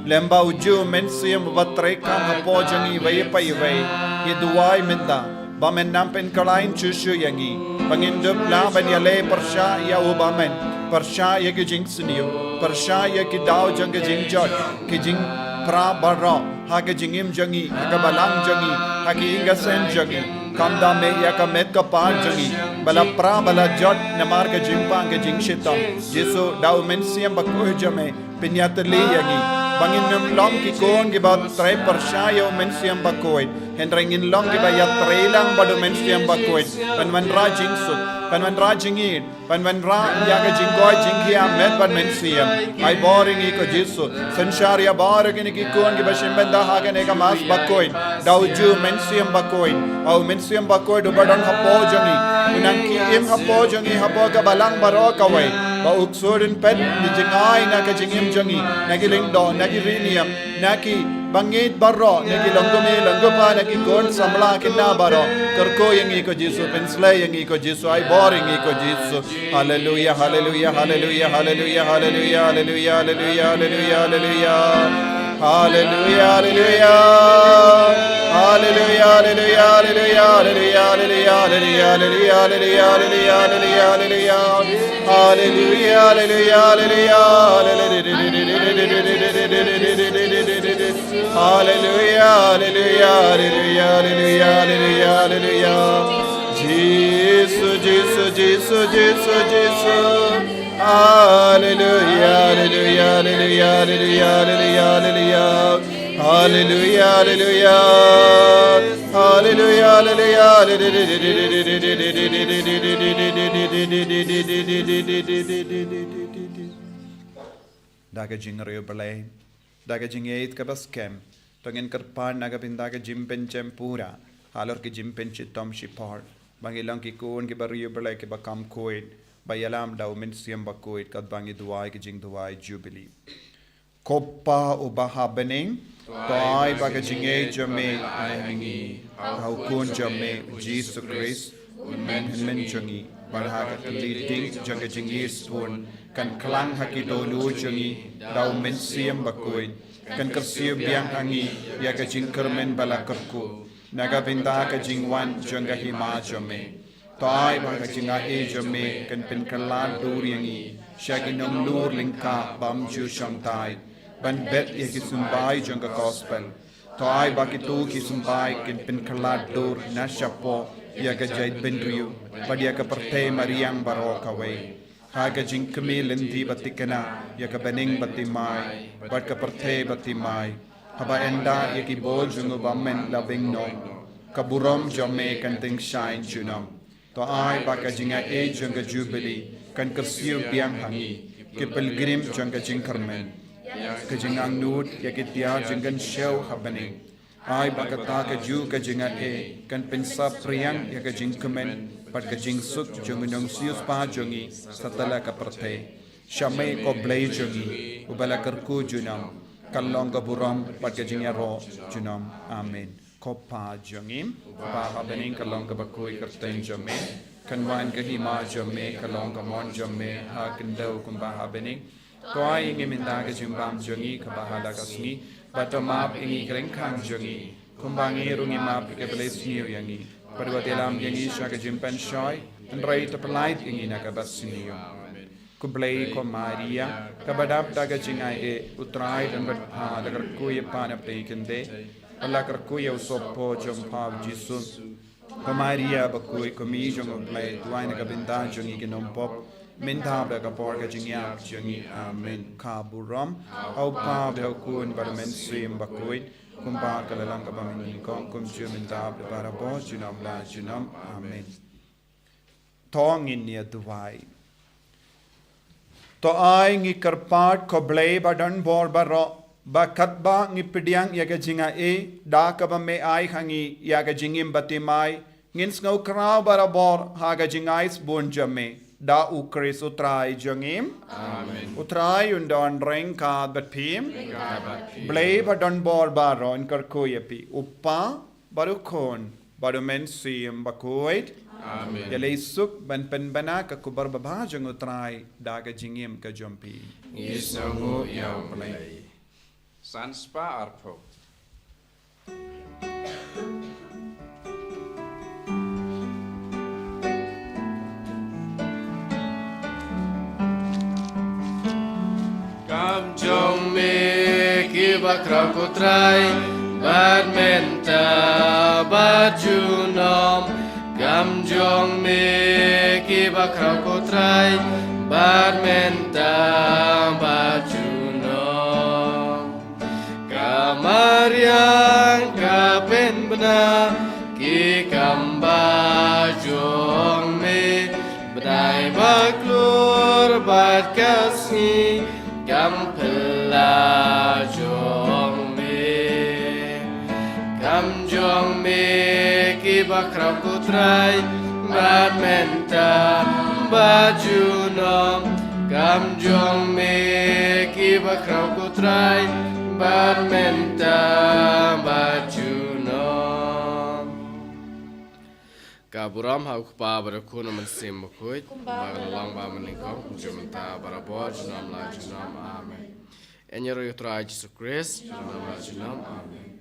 Lem bad ujuh u Mynsiem uba treikam hapoh jong ngi iwei pa iwei, ngi duwai mynta ba men nang pynkhlaiñ shuh shuh ïa ngi ba ngin dup lah ban ïaleh pyrshah ïa u bymman, pyrshah ïa ki jingsniew, pyrshah ïa ki daw jong ki jingjot, ki jingpra baroh ha ka jingim jong ngi, ha ka balang jong ngi, ha ki ïing ki sem jong ngi. Kam da mih ïa ka met ka phad jong ngi ba la pra ba la jot namar ka jingpang ka jingshitom. Jisu, da u Mynsiem Bakhuid jong me pynïatylli ïa ngi ba ngin ym long ki khun kiba trei pyrshah ïa u Mynsiem Bakhuid, hynrei ngin long kiba ïatrei lang bad u Mynsiem Bakhuid ban wanrah jingsuk, ban wanrah jingïeit, ban wanrah ïa ka jingkoit jingkhiah met bad mynsiem. Ai bor ïa ngi ko Jisu. Synshar ïa baroh kine ki khun kiba shim bynta ha kane ka Mass bakhuid da ujuh u Mynsiem Bakhuid. Ba u Mynsiem Bakhuid uba don hapoh jong ngi un nang ki im hapoh jong ngi hapoh ka balang baroh kawei, ba u ksuid un peit na ki jingai, na ka jingim jong ngi, na ki lyngdoh, na ki riewniam, na ki bangeit baroh, na ki long kmie long kpa, na ki khun samla khynnah baroh. Kyrkhu ïa ngi ko Jisu, pynshlei ïa ngi ko Jisu, ai bor ïa ngi ko Jisu. Haleluia, haleluia, haleluia, haleluia, haleluia, haleluia, haleluia, haleluia, haleluia. Haleluia, haleluia. Haleluia, haleluia, haleluia, haleluia, haleluia, haleluia, haleluia, haleluia, haleluia. Haleluia, haleluia, haleluia, haleluia. Haleluia, haleluia, haleluia, haleluia, haleluia, haleluia. Jisu, Jisu, Jisu, Jisu, Jisu. Haleluia, haleluia, haleluia, haleluia, haleluia, haleluia. Haleluia, haleluia. Haleluia, haleluia. Da ka jingriewblei, da ka jingïeit kaba skhem, to ngin kyrpad na ka bynta ka jingpynjem pura halor ka jingpynshitom shipor, ba ngin long ki khun kiba riewblei kiba kham khuid, ba ïalam da u Mynsiem Bakhuid, katba ngi duwai ka jingduwai Jubili. Ko Pa uba ha bneng, to ai ba ka jingïeit jong me la ai ha ngi, ha u Khun jong me u Jisu Khrist, u Nongpynmong jong ngi, bad ha ka kylli ding jong ka jingïeit sbun, kan khlang ha ki dohnud jong ngi da u Mynsiem Bakhuid, kan kyrsiew biang ha ngi ïa ka jingkyrmen ba la kyrkhu na ka bynta ka jingwan jong ka Hima jong me. To ai ba ka jingaiei jong me kan pynkylla dur ïa ngi sha ki nonglur lyngkha bym ju shongthait ban bet ïa ki symbai jong ka Gospel. To ai ba kito ki symbai kin pynkylla dur na shapoh ïa ka jaitbynriew bad ïa ka pyrthei mariang baroh kawei, ha ka jingkmie lynti ba thikna ïa ka bneng ba thymmai bad ka pyrthei ba thymmai. Haba ynda ïa ki bor jong u bymman la biang noh, ka burom jong me kan tyngshaiñ junom. To ai ba ka jingaiei jong ka Jubili kan kyrsiew biang ha ngi, ki pilgrim jong ka jingkyrmen, ka jingangnud ïa ki tiar jingkynshew ha bneng. Ai ba kata kajuh ka jingaiei kan pynsaphriang ïa ka jingkmen bad ka jingsuk jong u nongsiewspah jong ngi satlak ka pyrthei. Sha me ko Blei jong ngi, uba la kyrkhu junom, kan long ka burom bad ka jingïaroh junom. Amen. Ko Pa jong ngi, uba ha bneng, kan long kaba khuid ka kyrteng jong me. Kan wan ka hima jong me, kan long ka mon jong me ha khyndew kumba ha bneng. To ai ïa ngi mynta ka jingbam jong ngi kaba ha la ka sngi, bad to map ïa ngi ki ryngkang jong ngi, kumba ngi ruh ngi map ïa kiba leh sniew ïa ngi. Bad wat ïalam ïa ngi sha ka jingpynshoi, hynrei to pyllait ïa ngi na kaba sniew. Khublei ko Maria, kaba dap da ka jingaiei, U Trai don bad pha, la kyrkhu ïa pha na pdeng ki khyndai, bad la kyrkhu ïa u sohpop jong pha u Jisu. Ko Maria bakhuid, ko Mei jong U Blei, duwai na ka bynta jong ngi ki nongpop, mynta bad ha ka por ka jingïap jong ngi. Amen. Ka burom ha U Kpa bad ha U Khun bad ha U Mynsiem Bakhuid, kumba ka la long kaba mynnyngkong, kumjuh mynta bad barabor, junom la junom. Amen. To ngin ïa duwai. To ai ngi kyrpad, ko Blei ba don bor baroh, ba katba ngi pdiang ïa ka jingaiei da kaba me ai ha ngi ïa ka jingim bathymmai, ngin sngewkhraw barabor ha ka jingai sbun jong me, da U Khrist U Trai jong ngi. Amen. U Trai un don ryngkat bad phi. Ryngkat bad phi. Blei ba don bor baroh un kyrkhu ïa phi, U Kpa bad U Khun bad U Mynsiem Bakhuid. Amen. Ïaleh suk ban pynbna ka khubor babha jong U Trai da ka jingim ka jong phi. Ngi sngewnguh ïa U Blei. San spah arphew. Kam jong me ki ba khraw, ko Trai, bad mynta bad junom. Kam jong me ki ba khraw, ko Trai, bad mynta bad junom. Ka mariang ka pynbna ki kam ba jong me, bnai ba klur bad ka sngi kam phylla jong me. Kam jong me ki ba khraw, ko Trai, bad mynta bad junom. Kam jong me ki ba khraw, ko Trai, bad mynta bad junom. Ka burom ha U Kpa bad U Khun, U Mynsiem Bakhuid, kumba ka la long bad mynnyngkong, kumjuh mynta, barabor, junom la junom. Amen. Ïaroh ïa U Trai Jisu Khrist, junom la junom. Amen.